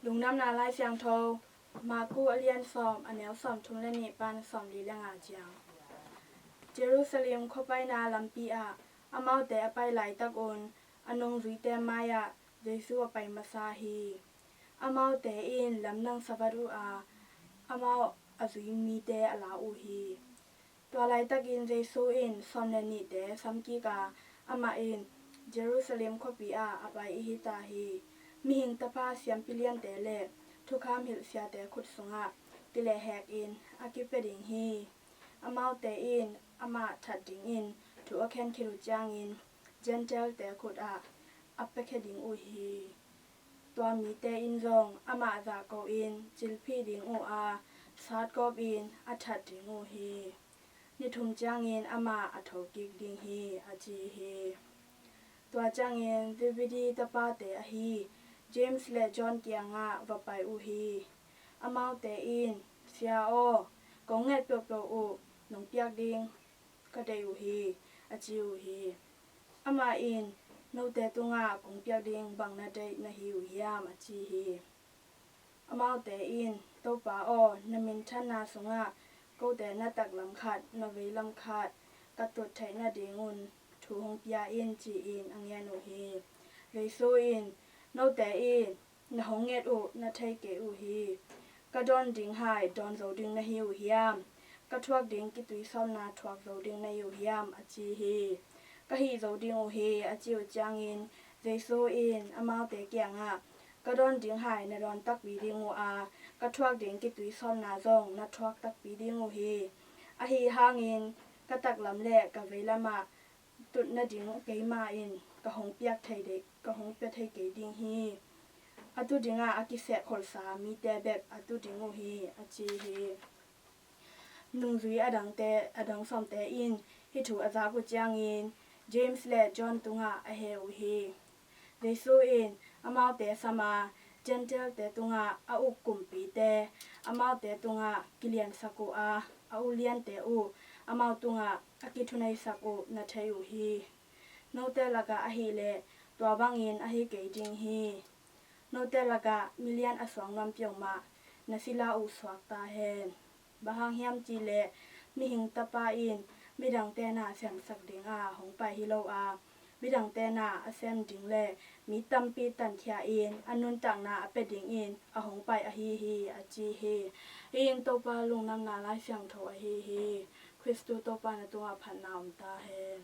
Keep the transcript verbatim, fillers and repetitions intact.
Lungdamna Lai Siangtho, Marku a lian sawm, a neu sawmthum le nih pan sawmli le nga ciang. Jerusalem khuapaina lampi ah amaute a pai laitak un, a nungzuite mai-ah Jesu a pai masa hi. Amaute in lamdang sa vat uh a, amau a zui mite a la uh hi. Tua laitakin Jesu in sawm le nihte samkik a, amah in, Jerusalem khuapi ah a pai i hi ta hi. Mihing Tapa siampi liante le thukham hilh siate khut sungah kilehhekin a kipia ding hi. Amaute in amah that dingin thu a khen khit uh ciangin Gentile-te khut ah a piakhia ding uh hi. Tua mite in zong amah zahko-in cilphih ding uh a, satgawpin a that ding uh hi. Ni thum ciangin amah a thokik ding hi, a ci hi. Tua ciangin Zebedee tapate ahi James le John kiangah va pai uh hi. Amaute in, Sia aw, kong nget peuhpeuh uh nong piak ding ka deih uh hi, a ci uh hi. Amah in, Note tungah kong piak ding bang na deih na hi uh hiam? a ci hi. Amaute in, Topa aw, na minthanna sungah kote na taklam khat, na veilam khat ka tut theih nadingun thu hong pia in, ci-in a ngen uh hi. Jesu in, Note in na hong nget uh na thei kei uh hi. Ka dawn ding hai dawn zo ding na hi uh hiam? Ka thuak ding kituisawmna thuak zo ding na hi uh hiam? a ci hi. Ka hih zo ding uh hi, a ci uh ciangin Jesu in amaute kiangah, Ka dawn ding hai na dawn takpi ding uh a, ka thuak ding kituisawmna zong na thuak takpi ding uh hi. Ahi hangin ka taklam le ka veilamah tut nading keimah in ka hong piak thei ding, ka hong pia thei kei ding hi. A tu dingah a kisehkholhsa mite bek a tu ding uh hi, a ci hi. Nungzui a dangte, a dang sawmte in hih thu a zak uh ciangin James le John tungah a he uh hi. Jesu in amaute sam a, Gentile-te tungah a uk kumpite amaute tungah kiliansak uh a, a uliante uh amau tungah a kithuneisak uh na thei uh hi. Note lakah ahih leh tua bangin ahi kei ding hi. Note lakah milian a suang nuam peuhmah na sila uh suak ta hen. Bang hang hiam cih leh Mihing Tapa in midangte na siamsak dinga hong pai hi lo a, midangte na a sem ding le mi tampi tankhia in a nuntakna a pia dingin a hong pai ahi hi, a ci hi. Hih in Topa Lungdamna Lai Siangtho ahi hi. Khristu Topa na tungah phatna om ta hen.